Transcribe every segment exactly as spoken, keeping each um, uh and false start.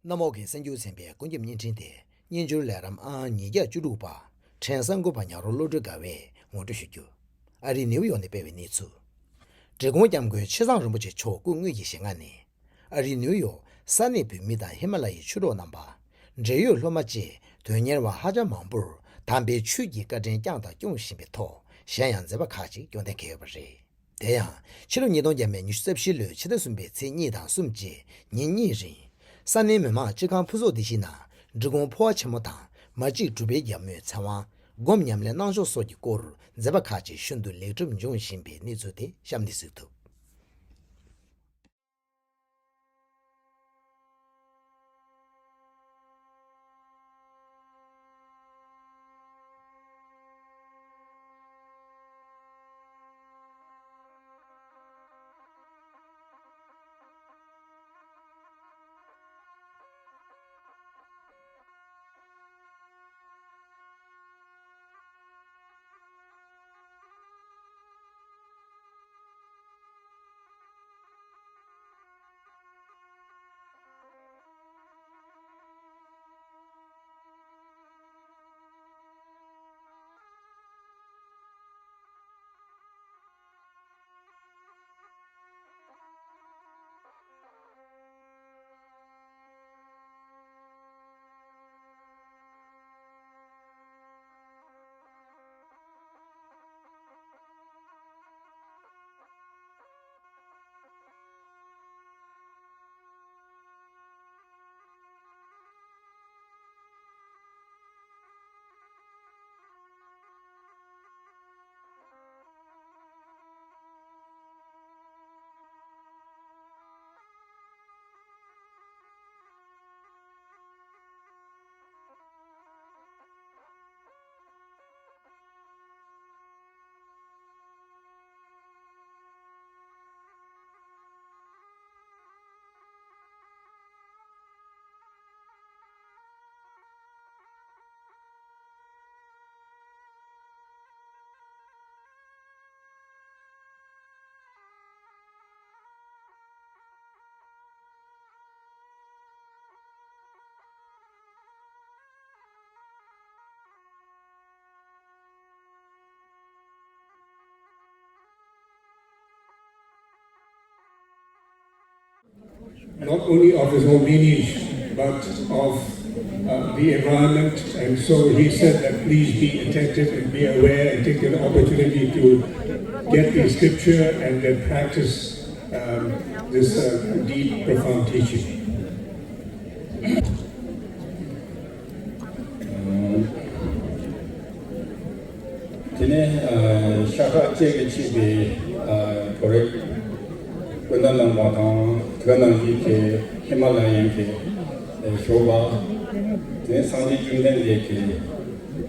གནམ་འོག་གི་གསར་འགྱུར་ཚན་པའི་ཀུན་ཁྱབ་བརྙན་འཕྲིན་དེ་སྙན་ཞུར་ལས་རིམ་ཨང་ཉིས་བརྒྱ་བཅུ་དྲུག་པ། ཕྲན་གསར་འགོད་པ་ཉག་རོང་བློ་གྲོས་དགའ་བས་ངོ་སྤྲོད་ཞུ་རྒྱུ། ཨ་རིའི་ནེའུ་ཡོག་ནས་སྤེལ་བའི་གནས་ཚུལ། འབྲི་གུང་སྐྱབས་མགོན་ཆེ་ཚང་རིན་པོ་ཆེ་མཆོག་སྐུ་དངོས་ཀྱི་ཞལ་སྔ་ནས། ཨ་རིའི་ནེའུ་ཡོག་ས་གནས་བོད་མི་དང་ཧི་མ་ལ་ཡའི་ཆོས་གྲོགས་རྣམ་པ། འབྲེལ་ཡོད་སློབ་མ་བཅས་དོན་གཉེར་བ་ཧ་ཅང་མང་པོར་དམ་པའི་ཆོས་ཀྱི་བཀའ་དྲིན་བསྐྱངས་དང་སྐྱོང་བཞིན་པའི་ཐོག་གཞན་ཡང་མཛད་པ་ཁག་ཅིག་སྐྱོང་གཏན་འཁེལ་ཡོད་པ་རེད། དེ་ཡང་ཕྱི་ལོ་ཉིས་སྟོང་བརྒྱ་མེད་ཉི་ཤུ་རྩ་བཞི་ལོའི་ཕྱི་ཟླ་གསུམ་པའི་ཚེས་གཉིས་དང་གསུམ་བཅས་ཉིན་གཉིས་རིང་། ས་གནས་མི་མང་སྤྱི་ཁང་ཕུན་ཚོགས་བདེ་སྐྱིད་ནང་འབྲི་གུང་ཕོ་བ་ཆེན་མོ་དང་མ་གཅིག་གྲུབ་པའི་རྒྱལ་མོའི་ཚེ་དབང་སྒོམ་ཉམས་ལེན་གནང་ཕྱོགས་སོགས་ཀྱི་སྐོར་མཛད་པ་ཁག་ཅིག་ཤིན་ཏུ་ལེགས་གྲུབ་འབྱུང་བཞིན་པའི་གནས་ཚུལ་དེ་གཤམ་ནས་གཟིགས་ཐུབ། Not only of his own lineage, but of uh, the environment. And so he said that please be attentive and be aware and take the opportunity to get the scripture and then practice um, this uh, deep, profound teaching. དེ་ནས་ཤ་ཁྲག་གཅིག་གིས་ཕྱེ་བའི་བོད་རིགས་སྤུན་ཟླ་རྣམ་པ་དང་། དེ་ནང་བཞིན་གྱི་ཧི་མ་ལ་ཡན་གྱི་ཞོགས་པ། དེ་ནས་སངས་རྒྱས་བཅོམ་ལྡན་འདས་ཀྱི་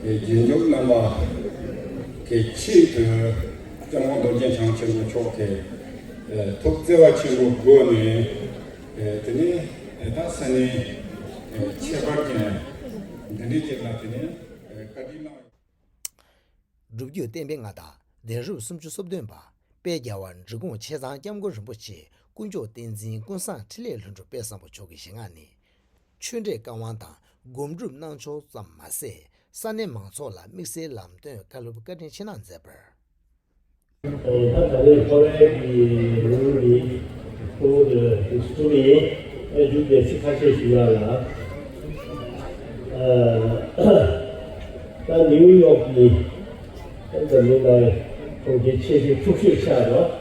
རྗེས་འཇུག་རྣམ་པ་གི་ཆེད་དུ་སྐྱབས་མགོན་རྡོ་རྗེ་འཆང་ཆེན་པོ་མཆོག་གིས་ཐུགས་བརྩེ་བ་ཆེན་པོའི་སྒོ་ནས། དེ་ནས་ད་ས་གནས་ཁྱད་པར་ཅན་འདི་འདྲའི་ཅིག་ལ་དེ་ནས་བཀའ་དྲིན་གནང་། སྒྲུབ་བརྒྱུད་བསྟན་པའི་མངའ་བདག་གདན་རབས་སུམ་ཅུ་སོ་བདུན་པ་དཔལ་རྒྱལ་བ་འབྲི་གུང་ཆེ་ཚང་སྐྱབས་མགོན་རིན་པོ་ཆེ་དཀོན་མཆོག་བསྟན་འཛིན་ཀུན་བཟང་འཕྲིན་ལས་ལྷུན་གྲུབ་དཔལ་བཟང་པོ་མཆོག་གི་ཞལ་སྔ་ནས། ཆོས་འབྲེལ་བཀའ་དབང་དང་སྒོམ་སྒྲུབ་གནང་ཕྱོགས་ཙམ་མ་ཟད། ས་གནས་མང་ཚོགས་ལ་དམིགས་བསལ་ལམ་སྟོན་བཀའ་སློབ་བཀའ་དྲིན་ཆེ་གནང་མཛད་པར། ད་ད་ལན་ཁོ་རའི་གི་ལུང་གི་གཙོ་བོ་དེ་ལ་དེ་གཙོ་བོ་ཡིན། ཨ་མཇུག་དེ་ཚིག་ཁ་ཤས་ཞུ་ཡ་ལ། ཨ་ད་ནིའུ་ཡོག་གི་ཨ་འཛམ་གླིང་ནང་གྲོང་ཁྱེར་ཆེ་ཤོས་འཁྲུག་ཤོས་ཆགས་རོགས།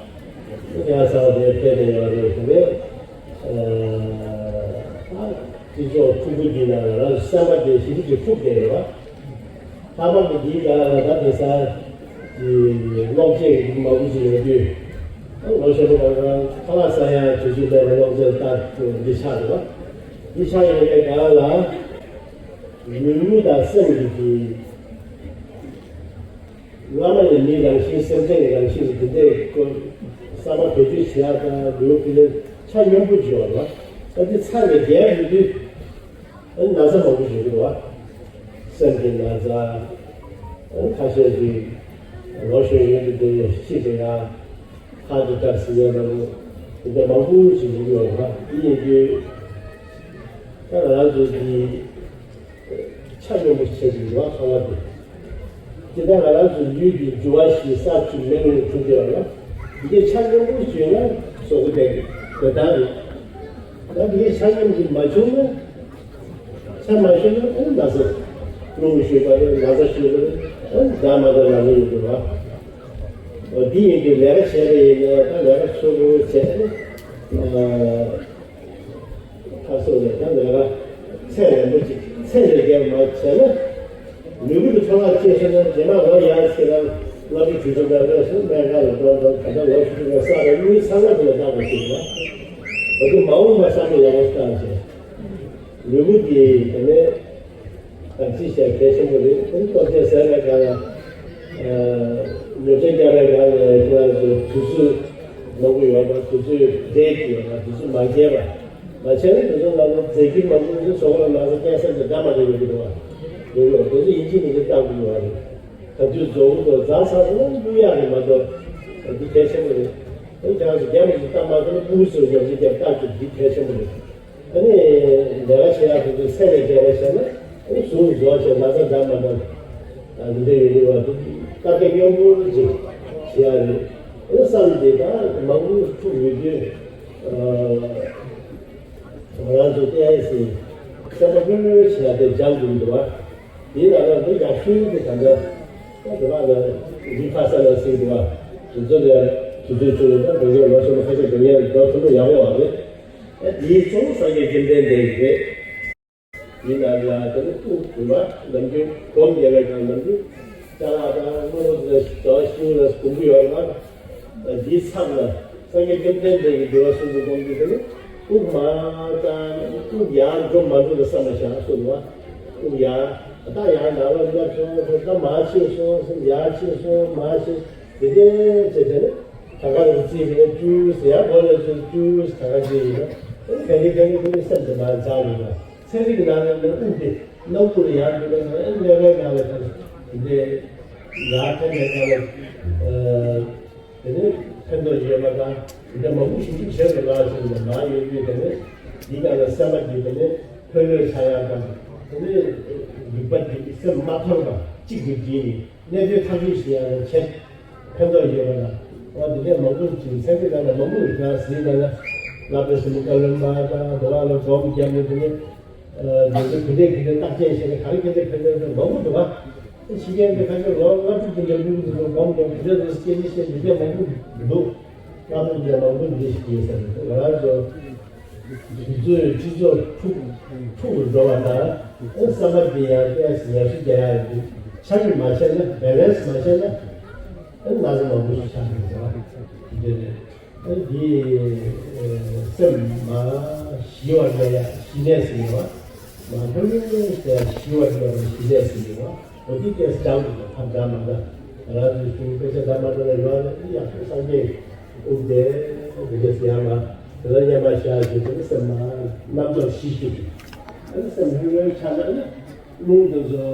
ཡ་ས་དེ་ཕེབས་དེ་ཡོད་རེད་དེ། ཨ་ད་དེ་ཚོ་འཁྲུག་པོ་འདི་ན་ང་རང་སེམས་པ་དེ་ཞིབ་ཞིབ་འཁྲུག་བསྡད་རེད་བ། ལྷག་པར་དུ་འདིའི་སྒང་ལ་ད་དེང་སང་གི་གློག་ཆས་ཀྱི་མང་པོ་ཞིག་ཡོད་དུས། ལོ་ཤས་པོ་དང་ཁ་ལག་ཟ་ཡ་དུས་ཚོད་ལས་ནས་གློག་ཆས་ལྟ་འདི་ཆགས་འདུག་བ། འདི་ཆགས་ཡོད་པའི་སྒང་ལ་ལུས་པོ་དང་སེམས་ཀྱི་གི་སྔ་མ་ནས་མིའི་རང་བཞིན་སེམས་ཅན་གྱི་རང་བཞིན་གྱི་འདི་འདྲའི་སྐོར་བསམ་པ་བེད་སྤྱོད་བྱེད་ཡ་དང་ལུས་པོ་དེ་ཆ་སྙོམས་པོ་བྱེད་པ་རེད་བ། ད་འདི་ཚར་ནས་རྒྱལ་ཡོད་དུས། ཨ་ནི་ན་ཚ་མང་པོ་ཞིག་འདུག་བ། སེམས་ཀྱི་ན་ཚ། ཨ་ནི་ཁ་ཤས་ཤིག་ལོ་གཞོན་ཡུན་དུ་བསྡད་ཤི་འགྲོ་ཡ། ཧར་ཊི་ཨེ་ཊེག་ཟེར་ཡ་འདྲ་པོ་དེ་འདྲ་མང་པོ་ཞིག་ཡོང་གི་ཡོད་རེད་བ། དེ་ཡིན་དུས་ ད་ང་རང་ཚོ་འདི་ཆ་སྙོམས་པོ་བྱེད་དགོས་པ་ཚང་མ་དེ། དེ་ལྟར་ང་རང་ཚོ་ལུས་ཀྱི་རྒྱུ་བ་བཞི་ས་ཆུ་མེ་རླུང་དྲུག་ཡོད་ལ། འདི་གའི་ཆ་སྙོམས་པོ་བྱུང་ན་གཟུགས་པོ་བདེ་བདེ་ཐང་རེད། ད་འདི་གའི་ཆ་སྙོམས་ཀྱི་མ་བྱུང་ན། ཆ་མ་ཤོར་ན་ཨེ་ན་ཚ། རླུང་ཤོར་བ་རེད། ན་ཚ་ཤོར་བ་རེད། ཨེ་འདྲ་མ་འདྲ་ན་ཚ་ཡོང་གི་རེད་བ། འོ་འདི་ཡིན་དུས་ལས་ཀ་བྱས་པ་ཡིན་ན་ད་ལས་ཀ་ཚུགས་པོ་བྱས་ཨ། ཁ་སོ་ལས་ད་ལས་ཀ་ཚད་ལོན་པོ་ཅིག་ཚད་ལས་བརྒལ་མ་བྱས་ན། ལུས་པོ་གི་འཕྲོ་བརླག་སྐྱེས་སོང་ན་རྗེས་མ་ལོ་ཡར་ཕྱིན་ན་སློབ་གྲྭའི་དུས་ཚོད་འདྲ་རེད་སོང་སྨན་ཁང་ལ་འགྲོ་འགྲོ་ད་ལྟ་ལོ་བཞི་བཅུ་ལ་བསགས་པའི་དངུལ་ཚང་མ་དེ་ལ་བཏང་དགོས་ཀྱི་རེད། འོ་དེ་མ་འོངས་པ་བསམ་བློ་ཡག་པོ་བཏང་བྱས། ལུས་པོ་འདི་དེ་ནས་བདག་གཅེས་བྱ་གལ་ཆེན་པོ་རེད། དེ་ནི་སྟོབས་ཆེན་ཟེར་བའི་སྒང་ལ། ཨ། ནུས་ཅན་རྒྱལ་བའི་སྒང་ལ་ཁྱེད་རང་ཚོ་དུས་ཚོད་མང་པོ་ཡོད་པ། དུས་ཚོད་འབྲེལ་གྱི་ཡོད་པ། དུས་ཚོད་མ་འགལ་བ། མ་བྱས་ན་དུས་ཚོད་ལ་ལོ་རྫས་འགྱུར་མང་པོ་ཡོད་ཚོགས་ལ་ན་ཚ་ཀན་སར་དང་འདྲ་མ་འདྲ་ཡོད་ཀྱི་འདུག་བ། ཡོད་ཡོད། དུས་ཚོད་ཡིན་གཅིག་མིན་གཅིག་བཏང་དགོས་ཡོད་རེད། ག་དུས་རྫོགས་ཀྱི་འདུག་རྫོགས་ཚར་སོང་ན་བླུག་ཡག་རེད་མ་གཏོགས། འདི་གལ་ཆེན་པོ་རེད། དེ་ཀྱང་ཚོ་རྒྱབ་ནས་བཏང་མ་ཐུབ་ན་ཕྲུ་གུ་ཚོར་རྒྱབ་ཀྱི་རྒྱབ་བཏང་ཆོག་འདི་གལ་ཆེན་པོ་རེད། ཨ་ནི་ལས་ཀ་བྱེད་ཡག་དེ་ཚོ་ཚད་ལས་བརྒལ་བ་བྱས་ན་ཨ་ནི་ཟུག་རྫོགས་བྱས་ན་ཚ་འདྲ་མ་འདྲ་ཨ་འདི་འདྲ་ཡོད་རེད་བ། དེ་དཀའ་ལས་སྙོམས་པོ་ཅིག་བྱེད་ཡག་རེད། ཨ་ནི་བསམ་དེ་ད་མང་པོ་ཐུག་ཡོད་དུས། ཨ། ང་རང་ཚོ་ཏོག་ཙམ་སེམས་པ་ལྷོད་ལྷོད་བྱེད་ཡག་དེ་སྦྱང་དགོས་འདུག་བ། དེའི་ནང་ལ་འདི་ཡག་ཤོས་དེ་ད་ལྟ་ད་དེ་བ་ལ་རི་ཕ་ས་ལ་ཟེར་འདུག་བ། དེ་ཚོ་ལ་དུས་ཚོད་ཚོད་ལ་ད་འགྲོ་མཁན་ལོ་ཆུང་ཆུང་ཁ་ཤས་འགྲོ་མཁན་འགྲོ་ཐུབ་ན་ཡག་པོ་བ་རེད། ཨ་དེའི་གཙོ་བོ་སངས་རྒྱས་བཅོམ་ལྡན་འདས་རེད། དེའི་ནང་ལ་དེ་ནི་དབུགས་དུ་བ་ནམ་རྒྱུན་སྒོམ་རྒྱག་པའི་སྒང་ནམ་རྒྱུན་ལྕགས་ལ་དང་དངོས་པོ་དེ་ལ་ཞིང་ལ་སྒོམ་གྱི་ཡོད་རེད་བ། འདིའི་མཚམས་ལ་སངས་རྒྱས་བཅོམ་ལྡན་འདས་ཀྱིས་འདུལ་བ་གསུམ་དུ་སྒོམ་རྒྱུ་དེ་ནི་དབུགས་མར་བཏང་ནས་དབུགས་ཡར་འགྲོ་མ་འགྲོ་ལ་བསམ་པ་བཞག་གསུངས་པ། དབུགས་ཡར་ད་ཡར་ནང་ལ་སླེབས་སོང་ཟེར། ད་མར་ཕྱིན་སོང་ཟེར། ཡར་ཕྱིན་སོང་མར་ཕྱིན་དེ་འདྲའི་བྱས་བྱས་ནས་ད་ག་རང་རྩིས་ཀྱི་ནས་ཅུ་ཟེར། ཡར་སྒོ་ནས་ཚུར་ཅུ་ཟེར། ད་ག་རྩིས་ཡིན་ན་ཨེ་ག་གི་ག་གི་དེ་ནི་སེམས་དེ་མར་འཇགས་ཡོད་ལ། ཚན་རིག་ནང་ལ་ནི་དབུགས་དེ་སྣ་བུག་ལ་ཡར་འགྲོ་ན་ཨེ་ཀླད་པའི་ནང་ལ་ད་དེ་འདྲའི་ཡར་འཐེན་པའི་སྒང་ལ་ཨ། དེ་ནས་ཕན་ཐོགས་ཡོད་པ་དང་། འདི་འདྲ་མང་པོ་ཞིག་ཅིག་བྱས་ཏེ་ལགས་ཟེར་ནས་མར་ཡོང་དུས་དེ་ནས་འདི་ག་ལ་སེམས་པ་འདི་དེ་ནས་ལྷོད་ལྷོད་ཆགས་ཡག་དང་། དེ་ནས་སྡིག་པ་འདི་སེམས་མ་འཐོར་བ་གཅིག་ཏུ་བསྒྲིལ་ནས་གནད་དོན་ཐག་གཅོད་བྱེད་ཡག་ལ་བྱེད་ཕན་ཐོགས་ཡོད་པ་དང་། འོ་འདི་འདྲ་མང་པོ་ཅིག་ཚན་རིག་ནང་ལ་མང་པོ་ཡོད་ཀྱང་ཟེར་ན་ལ་བསླབ་པའི་སེམས་བཀའ་བློན་མ་དང་འདི་བ་ལ་སྒོམ་བརྒྱབ་ནས་དེ་ནས། ཨ་འདི་ཚོ་ག་འདྲས་ག་འདྲས་རྟགས་ཅན་ཞིག་རེད། ག་རེ་ག་འདྲས་ཕན་ཐོགས་མང་པོ་འདུག་བ། ཕྱི་རྒྱལ་གྱི་ཁ་ཆེ་ལོ་ལྔ་དྲུག་ཅིག་ལ་ལུས་འདི་ཚོ་སྒོམ་ཀྱང་ག་འདྲས་རེད་སྐད་ཆ་བཤད་འདི་འདྲས་མང་པོ་འདུག་ལྔ་དྲུག་ཅིག་མང་པོ་འདི་ཞིག་ཡོད་ས་རེད། ང་རང་ཚོ་དུས་ཚོད་སྤྱི་ཚོགས་འཁྲུག་འཁྲུག་འགྲོ་བ་དང་ཨ་བསམ་པ་འདི་ཡང་ཏོག་ཙམ་ཡར་ཞུ་རྒྱག་ཡག་འདུག་ཆ་རྒྱུས་མ་བྱས་ན་བེ་ལེན་སི་མ་བྱས་ན་ཨ་ན་ཚ་མང་པོ་ཞིག་ཆགས་འདུག་ཟེར་བ་འདི་འདྲས་རེད། ཨ་འདི་སེམས་མ་ཞི་བར་གནས་ཡ་ཞི་གནས་ཟེར་ཡོད་པ། མ་ལྷོད་ལྷོད་བྱས་ཞི་བར་གནས་པ་ཞི་གནས་ཟེར་ཡོད་པ། འོ་འདི་སྐད་སྦྱང་དགོས་པ། ཐབས་འདྲ་མ་འདྲ་ང་རང་ཚོའི་གཞུང་དཔེ་ཆ་འདྲ་མ་འདྲ་ལ་ཡོད་རེད། ཡག་ཤོས་སངས་རྒྱས་དབུགས་བདེ་བདེ་ཟེར་ཡ་མ་དེ་ལ་སྙན་པ་བཞག་ཞུ་དེ་ནི་སེམས་མ་རྣམ་རྟོག་ཞི་ཞུ་དེ། ཨ་ནི་སེམས་ལྷོད་ལྷོད་ཆགས་ན་ནི་རླུང་དེ་ཚོ་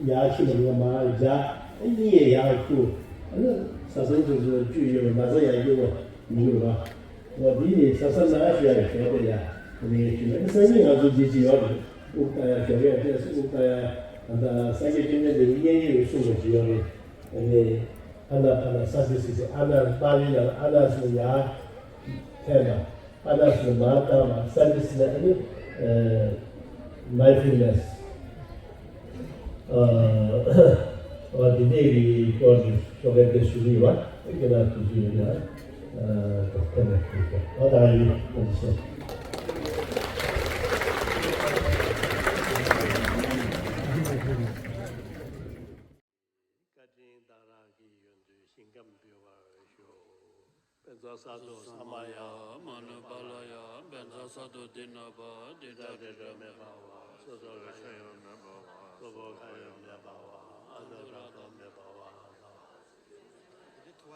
ཡར་ཕྱིན་པ་ཡིན་ན་མར་འཇགས། གཉིད་ཡང་ཡར་ཁུག་ཨ་ནི་བཟའ་ཚང་དེ་ཚོ་བཅུད་ཡོད་པ་ན་ཚ་ཡང་སྐྱེ་བ་མི་འགྱུར་བ། འོ་འདི་ནི་ས་ས་ན་ཞུ་ཡ་ཞོག་པ་ཡ། ཨ་ནི་ཞུ་ན་ཨ་སང་ཉིན་ང་ཚོ་འདི་ཅི་ཡོད་རེད། དབུགས་བཏང་ཡ་ཞོག་ཡ་ཏེ་དབུགས་བཏང་ཡ། ད་ལྟ་སངས་རྒྱས་བཅོམ་ལྡན་འདས་ཀྱི་མཉན་ཡོད་གསུངས་པ་ཅི་ཡོད་རེད། ཨ་ནི་ཨ་ན་པ་ན་ས་ཏི་སི་ཏི། ཨ་ན་པཱ་ལི་ནང་ཨ་ན་ཟེར་ན་ཡར་འཐེན་པ། པ་ན་ཟེར་ན་མར་བཏང་བ། ས་ཏི་ཟེར་ན་ཨ་ནི་ཨ་མའིན་ཌ་ཕུལ་ནེ་སི། ཨ་འོ་འདི་འདྲས་ཀྱི་སྐོར་གྱི་ཤོག་ཁའི་དེ་ཞུ་གི་ཡོད་པ། ཁྱེད་རང་དུས་ཚོད་ཡོད་ན་ཨ་ཐོག་ཐེངས་ནས་ཞུ་གི་ཡོད། ད་ཡིན་ཐུགས་རྗེ་ཆེ། བཀའ་དྲིན་བདག་རང་གི་ཡོན་ཏན་ཞིང་ཁམས་འབུལ་བར་ཞུ། བཛྲ་ས་ཏྭ་ས་མ་ཡ། མ་ཎི་བྷ་ལ་ཡ། བཛྲ་ས་ཏྭ་དི་ན་བ། དི་ཏྲ་དི་ར་མེ་བྷ་ཝ། སོ་སོ་ཁ་ཡོ་མེ་བྷ་ཝ། སོ་པོ་ཁ་ཡོ་མེ་བྷ་ཝ། ཨ་ནུ་ར་ཏོ་མེ་བྷ་ཝ། ལྟ་བ་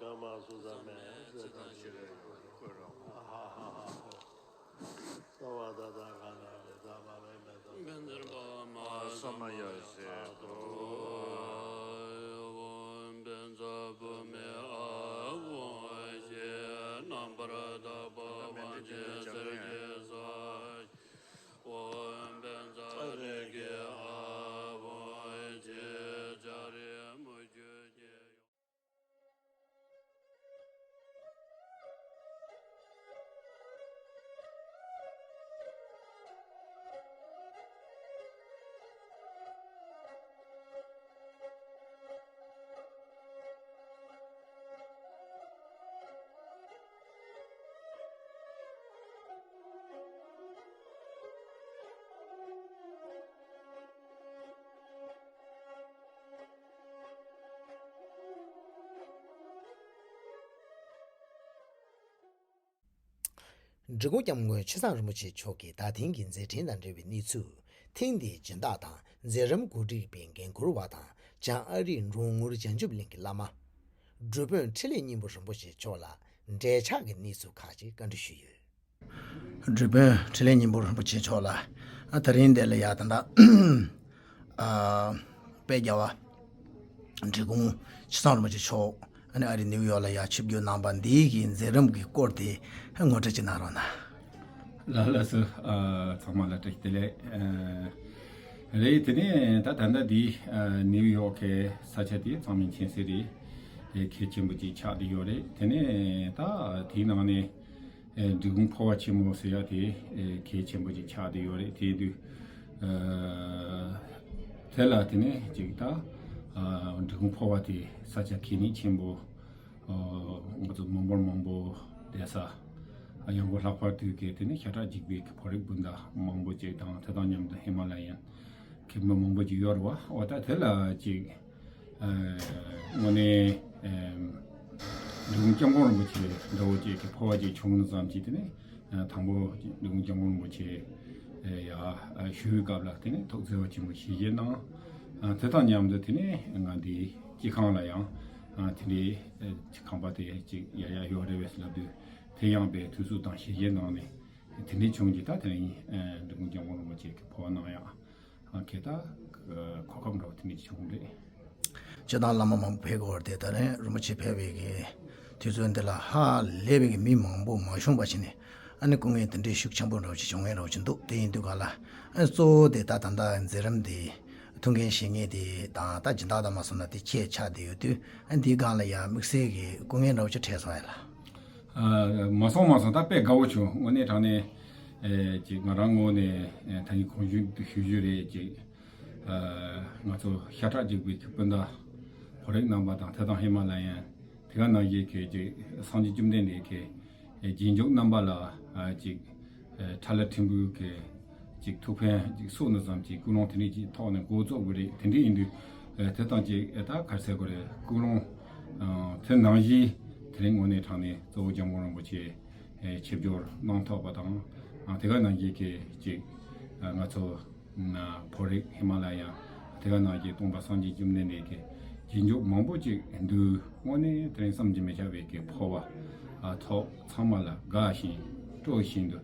གང་མ་སུ་ས་མེ་ཚེ་དང་ཤི་རེ་ཡོ་ཀུ་ར་ཧ་ཧ་ཧ་ཧ། ལྟ་བ་ད་ད་ག་ན་རེ་ད་མ་རེ་མེ་ད་བཛྲ་བྷ་མ་ས་མ་ཡ་ཟེར་ཏོ། ཨོཾ་བཛྲ་བྷ་མེ་ཨཱཿཧཱུྃ་ཞེས་རྣམ་པར་དག་པ་དབང་ཆེན་གསེར་གྱི་ས། ཨོཾ་ འབྲི་གུང་སྐྱབས་མགོན་ཆེ་ཚང་རིན་པོ་ཆེ་མཆོག་གིས་ད་ཐེངས་ཀྱི་མཛད་འཕྲིན་དང་འབྲེལ་བའི་གནས་ཚུལ། ཐེངས་འདིའི་སྦྱིན་བདག་དང་མཛད་རིམ་གོ་སྒྲིག་པའི་འགན་འཁུར་བ་དང་བྱང་ཨ་རིའི་འབྲོང་ངུར་བྱང་ཆུབ་གླིང་གི་བླ་མ། སྒྲུབ་དཔོན་འཕྲིན་ལས་སྙིང་པོ་རིན་པོ་ཆེ་མཆོག་ལ་འབྲེལ་ཆགས་ཀྱི་གནས་ཚུལ་ཁག་ཅིག་བཀའ་འདྲི་ཞུས་ཡོད། སྒྲུབ་དཔོན་འཕྲིན་ལས་སྙིང་པོ་རིན་པོ་ཆེ་མཆོག་ལ་ཨ་ད་རིང་འདི་ལ་ཡ་ད་ལྟ་ཨ་དཔལ་རྒྱལ་བ་འབྲི་གུང་ཆེ་ཚང་རིན་པོ་ཆེ་མཆོག་ཨ་ནི་ཨ་རི་ནིའུ་ཡོག་ལ་ཡ་ཆིབས་བསྒྱུར་གནང་བ་འདིའི་གི་མཛད་རིམ་གྱི་སྐོར་དེ་ངོ་སྤྲོད་ཅིག་གནང་རོགས་གནང་། ལགས་ལགས་སོ། ཨ་ཚང་མ་ལ་བཀྲ་ཤིས་བདེ་ལེགས། ཨ་རེད། དེ་ནས་ད་ད་ལྟ་འདི་ཨ་ནིའུ་ཡོག་གི་ས་ཆ་དེ་གཙང་མིན་ཆེན་སེ་རེད། དེ་གལ་ཆེན་པོ་ཅིག་ཆགས་བསྡད་ཡོད་རེད། དེ་ནས་ད་དེའི་ནང་ནས་ཨེ་འབྲི་གུང་འཕོ་བ་ཆེན་མོ་ཟེར་ཡ་དེ་ཨེ་གལ་ཆེན་པོ་ཅིག་ཆགས་བསྡད་ཡོད་རེད། དེ་དུས་ཨ་དེ་ལ་དེ་ནས་ཅིག་ད་ཨ་འབྲི་གུང་འཕོ་བ་དེ་ས་ཆ་གལ་གནད་ཆེན་པོ། ཨ་ང་ཚོ་མི་འབོར་མང་པོ་བསྡད་ས། ཨ་ཡང་སྒོ་ལྷག་པར་དུ་གལ་ཏེ་ནི་ཤ་ཁྲག་གཅིག་པའི་གི་ཕོ་རིགས་སྤུན་ཟླ་མང་པོ་ཅིག་དང་དེ་དང་མཉམ་དུ་ཧི་མ་ལ་ཡན་གི་མི་མང་པོ་ཅིག་ཡོད་རེད་བ། འོ་ད་དེ་ལ་ཅིག་ཨ་དངོས་གནས་ཨ་འབྲི་གུང་སྐྱབས་མགོན་རིན་པོ་ཆེ་འདྲ་བོ་ཅིག་གི་འཕོ་བ་ཅིག་བྱུང་ནས་ཙམ་ཅིག་དེ་ནི་ཨ་དང་པོ་འབྲི་གུང་སྐྱབས་མགོན་རིན་པོ་ཆེ་ཨ་ཡ་ཨ་ཞུ་བའི་སྐབས་ལ་དེ་ནི་ཐུགས་བརྩེ་བ་ཆེན་པོ་ཞལ་བཞེས་གནང་། ཨ་དེ་དང་མཉམ་དུ་དེ་ནི་ང་འདི་སྤྱི་ཁང་ལ་ཡང་ཨ་དེ་འདྲའི་ཨ་ཁང་པ་དེ་ཅིག་ཡར་ཡར་ཡོད་རེད་བས་ལབ་དུས། དེ་ཡང་པའི་དུས་ཚོད་དང་ཞལ་བཞེས་གནང་ནས་དེ་འདྲའི་བྱུང་གི། ད་དེ་རིང་འབྲི་གུང་སྐྱབས་མགོན་རིན་པོ་ཆེ་གི་འཕོ་བ་གནང་ཡག་གི་ད་གོ་སྐབས་འདྲ་བོ་དེ་འདྲའི་བྱུང་རེད། སྤྱིར་བཏང་བླ་མ་མང་པོ་ཕེབས་ཀྱི་ཡོད་རེད་དེ། ད་རིང་རིན་པོ་ཆེ་ཕེབས་པའི་གི་དུས་ཚོད་འདི་ལ་ཧ་ལས་པའི་གི་མི་མང་པོ་མ་བྱུང་བ་བྱས་ནས་ཨ་ནི་སྐུ་ངལ་དེ་འདྲའི་ཤུགས་ཆེན་པོ་འདྲ་བོ་ཅིག་བྱུང་ངེས་འདྲ་བོ་ཅིག་འདུག་དེ་ཡིན་དུས་ག་ལ་ཨ་གཙོ་བོ་དེ་ད་ད་ལྟ་མཛད་རིམ་འདི་ཐུགས་འགན་བཞེས་མཁན་དེ་དང་ད་སྦྱིན་བདག་དང་མ་སོང་ན་དེ་ཁྱེད་ཆགས་བསྡད་ཡོད་དུས། ཨ་འདིའི་སྒང་ལ་ཡང་དམིགས་བསལ་གྱི་སྐུ་ངལ་འདྲ་བོ་ཅིག་འཕྲད་སོང་ཡ་ལ། ཨ་མ་སོང་མ་སོང་། ད་དཔེ་དགའ་བོ་བྱུང་། དངོས་གནས་དྲང་གནས་ཨེ་ཅིག་ང་རང་ངོས་ནས་ཨེ་ད་ནི་གོང་ཞུས་ཞུ་རྒྱུ་རེད། ཅིག་ཨ་ང་ཚོ་ཤ་ཁྲག་གཅིག་པའི་སྤུན་ཟླ་ཕོ་རིགས་རྣམ་པ་དང་དེ་དང་ཧི་མ་ལ་ཡན་དེ་ག་ནང་བཞིན་གྱི་ཅིག་སངས་རྒྱས་བཅོམ་ལྡན་འདས་ཀྱི་ཨེ་རྗེས་འཇུག་རྣམ་པ་ལ་ཨ་ཅིག་ཨེ་ཁྲ་ལ་ཕྲན་བུ་གི་ཅིག་ཐུགས་ཕན་ཅིག་གསོས་ནས་ཙམ་ཅིག་ཀུན་སློང་དེ་འདྲ་ཅིག་ཐོག་ནས་འགོ་བཙུགས་དགོས་རེད། དེ་འདྲ་ཡིན་དུས་ཨེ་དེ་དང་ཅིག་ཨེ་ད་ག་རེ་ཟེར་དགོས་རེད། ཀུན་སློང་ཨ་དེ་ནང་བཞིན་དེ་རིང་དངོས་གནས་དྲང་གནས་གཙོ་བོ་སྐྱབས་མགོན་རིན་པོ་ཆེ་ཨེ་ཆིབས་བསྒྱུར་གནང་ཐུབ་པ་དང་། ཨ་དེ་ག་ནང་བཞིན་གྱི་ཅིག་ཨ་ང་ཚོ་ཨ་ཕོ་རིགས་ཧི་མ་ལ་ཡ་དེ་ག་ནང་བཞིན་སྟོན་པ་སངས་རྒྱས་བཅོམ་ལྡན་འདས་ཀྱི་རྗེས་འཇུག་མང་པོ་ཅིག་འདུག་དངོས་གནས་དེ་རིང་བསམ་གྱིས་མི་ཁྱབ་པའི་གི་འཕོ་བ་ཨ་ཐོག་ཚང་མ་ལ་དགའ་བཞིན་སྤྲོ་བཞིན་དུ་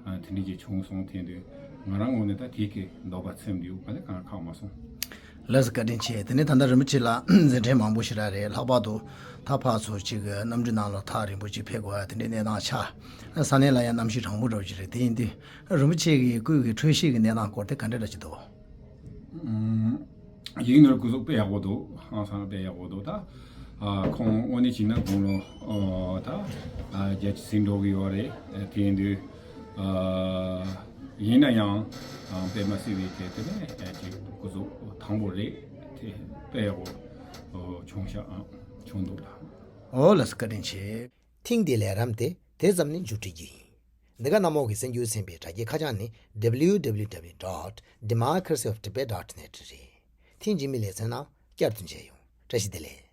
ཨ་དེ་འདྲ་ཅིག་བྱུང་སོང་། དེ་དུས་ང་རང་ངོས་ནས་ད་དེ་གི་འདོད་པ་ཚིམ་འདུག་ག་ལེ་གང་ཁག་མ་སོང་། ལགས་སོ། བཀའ་དྲིན་ཆེ། དེ་ནས་ད་ལྟ་རིན་པོ་ཆེ་ལ་མཛད་འཕྲིན་མང་པོ་ཞེ་དྲག་རེད། ལྷག་པར་དུ་ད་ཕར་ཚུར་ཅིག་གནམ་གྲུའི་ནང་ལ་ཐག་རིང་པོ་ཅིག་ཕེབས་དགོས་ཡ་དེ་འདྲའི་གནས་སྟངས་ཆགས། ས་གནས་ལ་ཡང་གནམ་གཤིས་གྲང་མོ་འདྲ་བོ་ཅིག་རེད། དེ་ཡིན་དུས་རིན་པོ་ཆེ་གི་སྐུ་གི་འཕྲོད་བཞེས་ཀྱི་གནས་སྟངས་སྐོར་དེ་ག་འདྲ་འདྲ་ཅིག་འདུག་ཨུམ། ཡིག་ནོར་སྐུ་གཟུགས་དཔེ་ཡག་པོ་འདུག་ཧང་སང་དཔེ་ཡག་པོ་འདུག་ད་ཨ་ཁོང་དངོས་གནས་བྱས་ན་དགུང་ལོ་ཨོ་ད་ཨ་བརྒྱད་ཅུ་ཟིན་འགྲོ་གི་ཡོད་རེད། ཨ་དེ་ཡིན་དུས་ཨ་ཡིན་ན་ཡང་ཨ་དཔེ་མ་སྲིད་པའི་གལ་ཏེ་ནས་ཨ་ཅིག་སྐུ་གཟུགས་དྭངས་པོ་རེད། དེ་དཔེ་ཡག་པོ་ཨོ་བྱུང་ཤག་ཨ་བྱུང་འདུག་ད། ཨོ་ལགས་སོ། བཀའ་དྲིན་ཆེ། ཐེངས་འདིའི་ལས་རིམ་དེ་དེ་ཙམ་ནས་མཇུག་སྒྲིལ་རྒྱུ་ཡིན། འདི་ག་གནམ་འོག་གི་གསར་འགྱུར་ཚན་པའི་དྲ་རྒྱའི་ཁ་བྱང་ནི་W W W dot democracy of tibet dot net རེད། ཐེངས་རྗེས་མའི་ལེ་ཚན་ནང་བསྐྱར་དུ་མཇལ་ཡོང་། བཀྲ་ཤིས་བདེ་ལེགས།